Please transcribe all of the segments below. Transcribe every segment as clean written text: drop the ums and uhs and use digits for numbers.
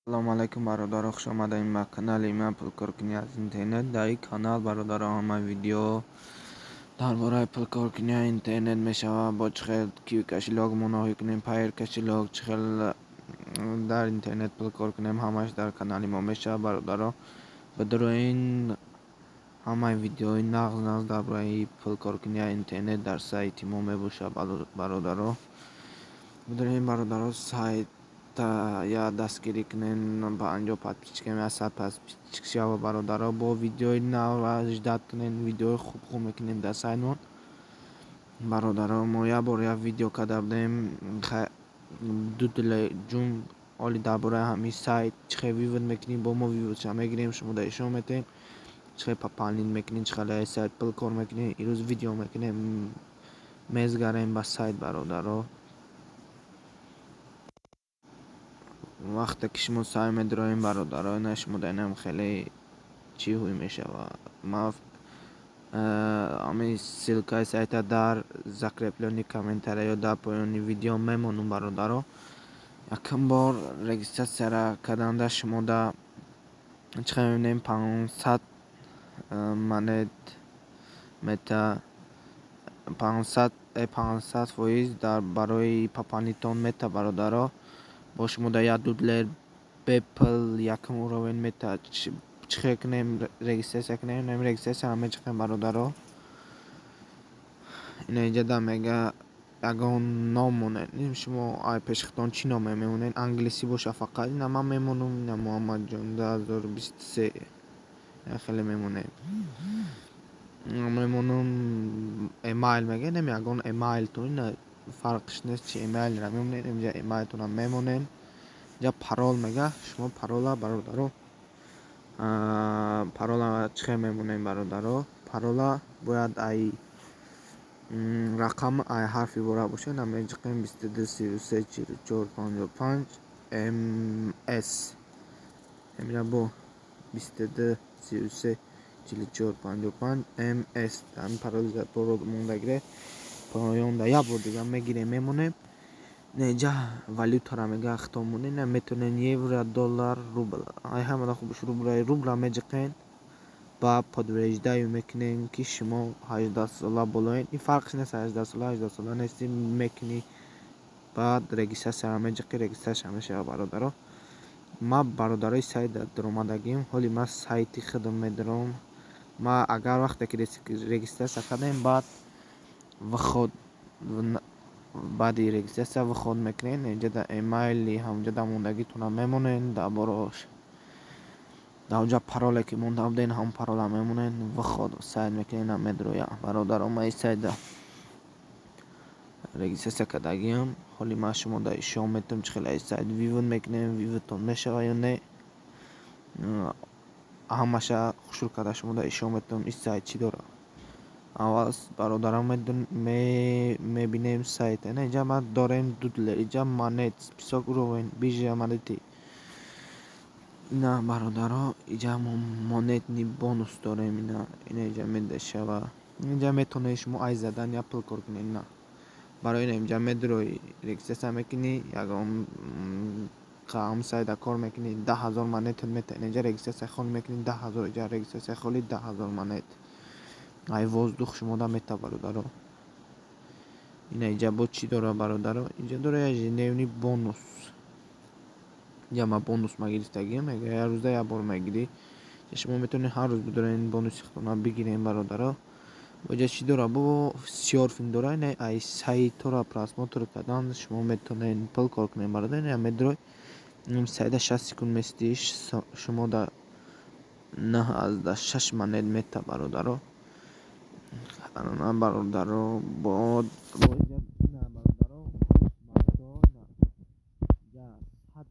Салому алайкум, бародаро, хуш омадаем ба канали ман «Пулкоркунӣ аз интернет». Дар ин канал, бародаро, ҳама видео дар бораи пулкоркунӣ аз интернет мешавад. Бо чӣ хел Киви кошелёк моноҳӣ кунем, Пайер кошелёк, чӣ хел дар интернет пул кор кунем, ҳамааш дар канали мо мешавад, бародаро. Бидуроин, ҳамаи видеои нағз нағз дар бораи пулкоркунӣ аз интернет дар сайти мо мебошад, бародаро. Бидуроин, бародаро, сайт я дастгирӣ кунен, 50 подписчик, 100 подписчик шава, бародаро. Бо видеои нав ждать кунен, видеои хуб хуб мекунем дар сайтмон, бародаро. Мо як бор як видео карда будем ду ҷум оли дар бораи ҳамин сайт, чӣ хел вывод мекунӣ. Бо мо вывод ша мегирем, шумо дар ишон метаҳем, чӣ хел пополнить мекунӣ, чӣ хел сайт пул кор мекунӣ. Ирӯз видео мекунем, мезгарем ба сайт, бародаро. Вақте ки шумо сай медироем, бародаро, ина шумо дар инам хеле чӣ ҳуй мешавад. Ма ҳамин ссылка и сайта дар закреплённый комментария ё дар поёни видео мемонам, бародаро. Якум бор регистрация ра карданда шумо да чӣ хел мебинем, 500 монет мета, 500% дар барои пополнить он мета, бародаро. Бо шумо да як дудлер бепул якум уровень мета. Чӣ хел кунем регистрация кунем? Нем регистрация ра мечиқем, бародаро. Ина инҷа да мега, ягон ном монед. Шумо ай пеши худтон чӣ номе мемонед? Англисӣ боша фақат. Ина ман мемонам, ина Муҳаммадҷон 2023, хеле мемонем, мемонам. Эмайл мега, нем ягон эмайлтон, ина фарқш нест, чи эмайлра мемонед, инҷа эмайлтонам мемонед. Инҷа парол мега, шумо парола, бародаро, парола чӣ хел мемонем, бародаро? Парола бояд ай рақам, ай ҳарф ибора бошад. На меҷиқем 22334455 МС, инҷа бо 22334455 МС. Ҳамин пароли мондагире поёнда як бор дига мегирем, мемонем. Инҷа валютара мега, хитоб монед, метавонед евро, доллар, рубл. Ай ҳамада хубш рубла, рубла меҷиқен. Ба подтверждаю мекунем, ки шумо 18 сола болоед. Ин фарқш нест, 18 сола, 18 сола нести, мекунӣ. Баъд регистрация ра меҷиқӣ, регистрация мешавад, бародаро. Ма, бародарои, сайт даромадагим. Ҳоли ман сайти худам медаром. Ма агар вақте ки регистрация кардем, баъд выход, баъди регистрация выход мекунед. Инҷа да эмайли ҳамҷа да мондагитона мемонед, дар борош дар онҷа пароле ки монда буден, ҳамон парола мемонед, выход сайт мекунед, на медроя. Бародаро, ма ин сайта регистрация кардагиам. Ҳоли ман шумо дар ишон метавонем, чӣ хел ай сайт вывод мекунем, вывод тон мешавад ё не, ҳамаша хушрӯ карда шумо дар ишон метавонем. Ин сайт чӣ дорад? Аввал, бародарон, мебинем сайт. Ина инҷа ма дорем дудлер, инҷа монет, список уровень, биржа монеты. Ина, бародаро, инҷа мо монетный бонус дорем. Ина инҷа медашава, инҷа метавонед шумо ай задания пул кор кунед. Ина барои ина инҷа медрои, регистрация мекунӣ, ягон ҳам сайта кор мекунӣ, 10 000 монетат метаҳад. Инҷа регистрация холӣ мекунӣ, 10 000, инҷа регистрация холӣ, 10 000 монет ай воздух шумода мета, бародаро. Ина инҷа бо чӣ дора, бародаро? Инҷа дора ежедневный бонус. Инҷа ма бонус ма гирифтагиам, мега, як рӯзда як бор мегирӣ. Шумо метавонед ҳар рӯз бидорен, бонуси худтона бигирем, бародаро. Инҷа чӣ дора? Бо серфинг дора. Ина ай сайтҳоро просмотр кардан шумо метавонед пул кор кунед, бародар. Ина медрой сайта, 60 секунд местӣ, шумо да 9,6 монет мета, бародаро. Бародаро, бо бародаро, 100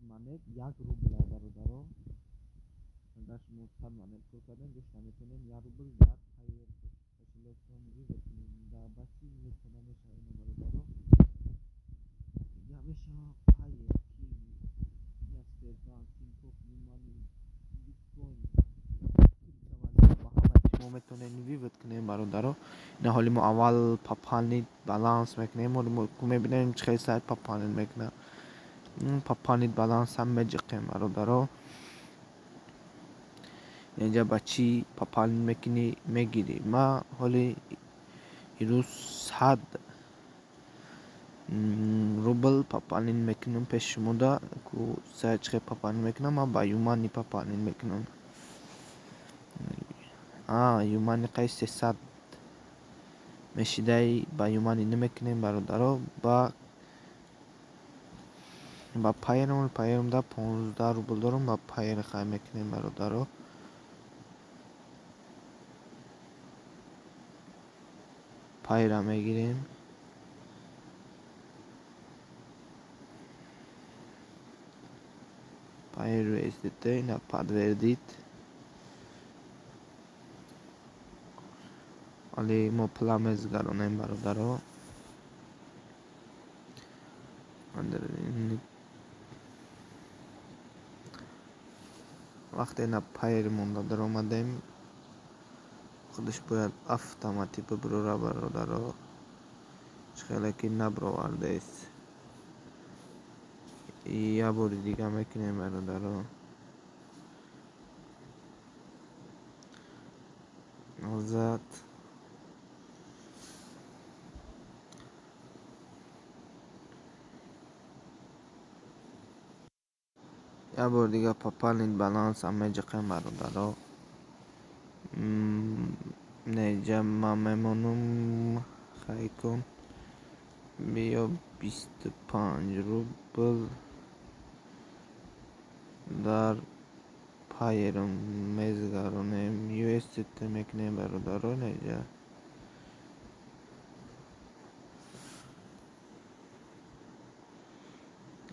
монет 1 рубла, бародаро. Агар шумо 100 монет кор кардем, гӯшта метавонем 1 рубл дар Пайер кошелёк тон вывод кунем. Дар ба чӣ метавона мешавад ина, бародаро? Инҷа мешавад Пайер, Киви, Сбербанк, Тинькофф, Юмани, биткоин, криптовалюта, ба ҳама шумо метавонед вывод кунем, бародаро. Ина ҳоли мо аввал пополнить баланс мекунем. Ҳоли мо мебинем, чӣ хел сайт пополнить мекунад. Пополнить баланс ҳам меҷиқем, бародаро. Инҷа ба чӣ пополнить мекунӣ, мегирӣ. Ма ҳоли ирӯз 100 рубл пополнить мекунам пеши шумода. Ку сайт чӣ хел пополнить мекунам? Ман ба Юмани пополнить мекунам. Юмани қай 300 мешидай, ба Юмани намекунем, бародаро. Ба Пайерм, Пайермда 15 рубл дорам, ба Пайер хай мекунем, бародаро. Пайера мегирем. Пайер USDT ина подтвердить. Али мо пула мезгаронем, бародаро. Вақте ина Пайер монда даромадем, худаш бояд автоматӣ бибурора, бародаро. Чӣ хеле ки набировардест. Як бори дига мекунем, бародаро. Назад. Як бори дига пополнить баланс ҳам меҷиқем, бародаро. Неҷа ман мемонам, хай кун. Биё 25 рубл дар Пайерм мезгаронем, USDT мекунем, бародаро. Неҷа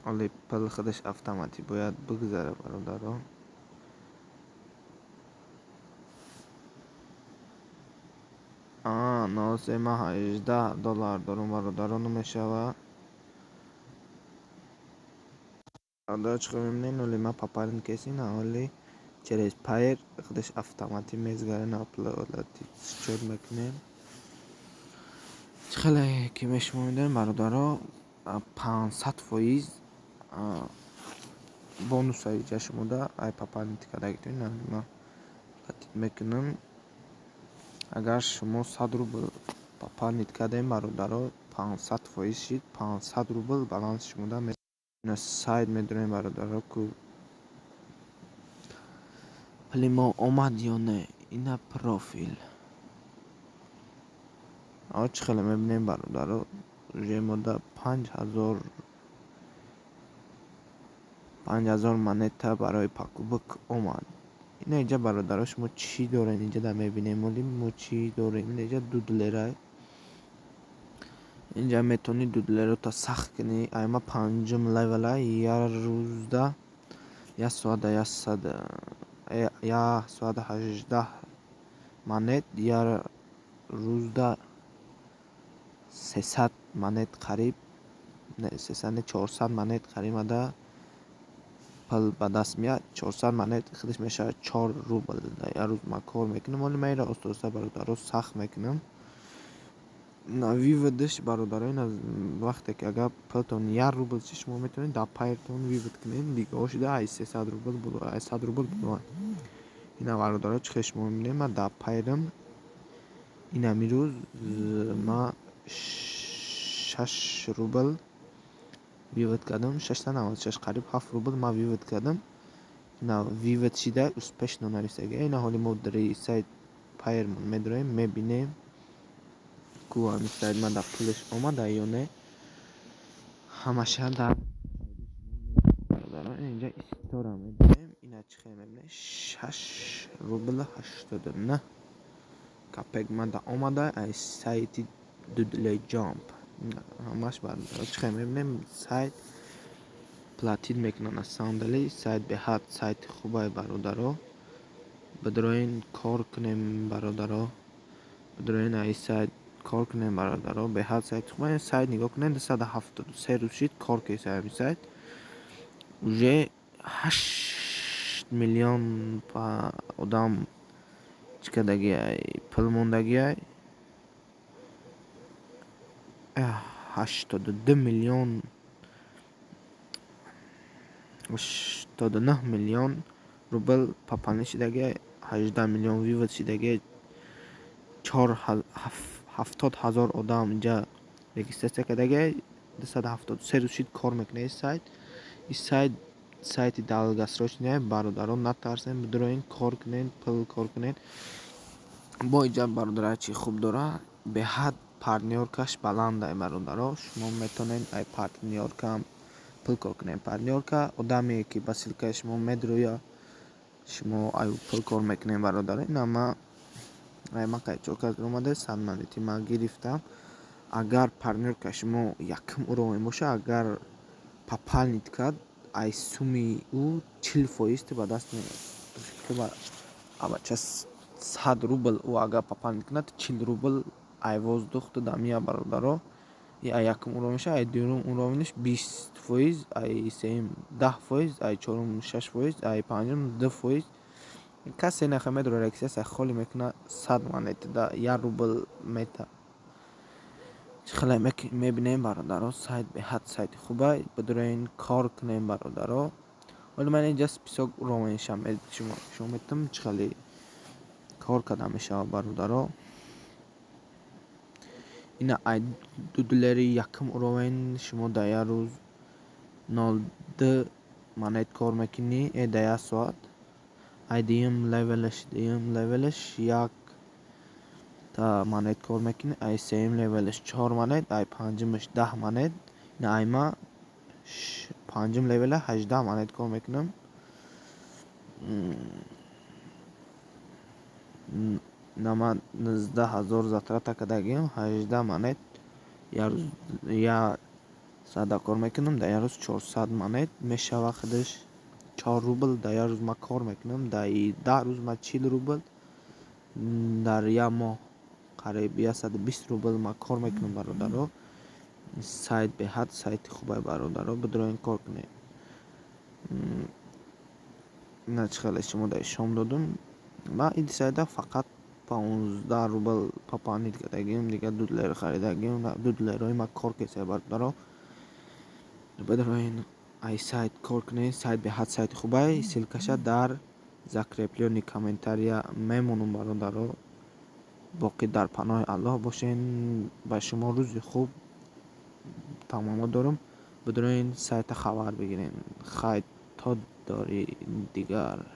оли пул худаш автоматӣ бояд бигзара, бародаро. Носе ман 18 доллар дорам, бародаро, намешава. Бародаро, чӣ хел мебинед, оли ман пополнить кесин, оли через Пайер худаш автоматӣ мезгара, на счёт мекунем. Чӣ хеле ки шумо медонед, бародаро, 500% бонуса иҷа шумода ай пополнить кардагитон. Ман платить мекунам. Агар шумо 100 рубл пополнить кардем, бародаро, 500% шид, 500 рубл баланс шумода. Сайт медонем, бародаро, ку пули мо омад ё не. Ина профил. Чӣ хеле мебинем, бародаро, уже мода 5000 монета барои покупок омад. Ина инҷа, бародаро, шумо чӣ доред? Инҷа да мебинем, оли мо чӣ дорем? Ина инҷа дудлера. Инҷа метавонӣ дудлерота сахт кунӣ. Ай ма панҷум левела, як рӯзда як соата як соата 18 монет, як рӯзда 300 монет қариб, 300 не, 400 монет қариб ада пул ба даст меяд. 400 монет худаш мешавад 4 рубл. Як рӯз ман кор мекунам, оли ман инро оста оста, бародаро, сахт мекунам. На вывод ш, бародаро, ина вақте ки агар пултон 1 рубл чи, шумо метавонед дар Пайертон вывод кунед, дигаҳо шуда ай 300 рубл боло, ай 100 рубл боло. Ина, бародаро, чӣ хел шумо мебинед, ман дар Пайерам инами рӯз ман 6 рубл вывод кардам, 696, қариб 7 рубл ман вывод кардам. Ина вывод шида успешно нависага. Ина ҳоли мо дар сайт Пайермон медроем, мебинем ку ҳамин сайт ман дар пулаш омада ё не. Ҳамаша дар бародаро инҷа истора мебинем. Ина чӣ хел мебинед, 6 рубл 89 копек ман омада аз сайти Дудле Ҷамп. Ҳамаш, бародаро, чӣ хел мебинем, сайт платить мекунанд. На самом деле сайт беҳад сайти хубае, бародаро. Бидроен кор кунем, бародаро, бидроен аз сайт кор кунем, бародаро. Беҳад сайти хуб. Сайт нигоҳ кунед, 273 рӯз шид кор кеса ҳамин сайт. Уже 8 миллион одам чӣ кардагиай, пул мондагиай, 82 миллион. 89 миллион рубл пополнить шидаги, 18 миллион вывод шидаги, 70 ҳазор одам инҷа регистрация кардаги, 273 рӯз шид кор мекунад ин сайт. Ин сайт сайти долгосрочный, бародарон, натарсен, бидуроен, кор кунед, пул кор кунед. Бо инҷа, бародаро, чӣ хуб дора? Беҳад партнёркаш баландай, бародаро. Шумо метавонед ай партнёркам пул кор кунед. Партнёрка одаме ки ба ссылкаи шумо медрояд, шумо ай пул кор мекунед, бародаро. Ина ма ай ма чор кас омада, 100 монети ма гирифтам. Агар партнёрка шумо якум уровень боша, агар пополнить кард, ай сумми ӯ 40% ту ба даст меояд. Абача, 100 рубл ӯ агар пополнить кунад, 40 рубл ай воздух ту дамия, бародаро. И ай якум уровеньша, ай дуюм уровеньш 20%, ай сеюм 10%, ай чорум 6%, ай панҷум 2%. Касе нахе медора, регистрация холӣ мекунад, 100 монета да 1 рубл мета. Хеле мебинем, бародаро, сайт беҳад сайти хубай, бидуроен, кор кунем, бародаро. Вале ман инҷа список уровеньша шумо метавонам, чӣ хеле кор карда мешавад, бародаро. Ина, ай 2 доллари якум уровень шумо дар як рӯз 0,2 монет кор мекунӣ, дар як соат. Ай дуюм левелаш як та монет кор мекунӣ, ай сеюм левелаш чор монет, ай панҷумаш 10 монет. Ина, ай ма панҷум левела 18 монет кор мекунам. На, ман 19 000 затрата кардагиам, 18 монет як саата кор мекунам, дар як рӯз 400 монет мешава, худаш 4 рубл дар як рӯз ман кор мекунам, дар 10 рӯз ман 40 рубл, дар як моҳ қариб 120 рубл ман кор мекунам, бародаро. Сайт беҳад сайти хубай, бародаро, бидуроен, кор кунед. Ина, чӣ хеле шумо дар ишом додум. Ман ин сайта фақат 15 рубл пополнить кардагиам, дигар 2 доллар харидагиам, 2 долларҳои ман кор кесай, бародаро. Бидуроен, ай сайт кор кунед, сайт беҳад сайти хубай. Ссылкаша дар закреплённый комментария мемонам, бародаро. Боқӣ дар паноҳи Аллоҳ бошен. Ба шумо рӯзи хуб таманно дорам. Бидуроен, сайта хабар бигирен. Хайр, то дидори дигар.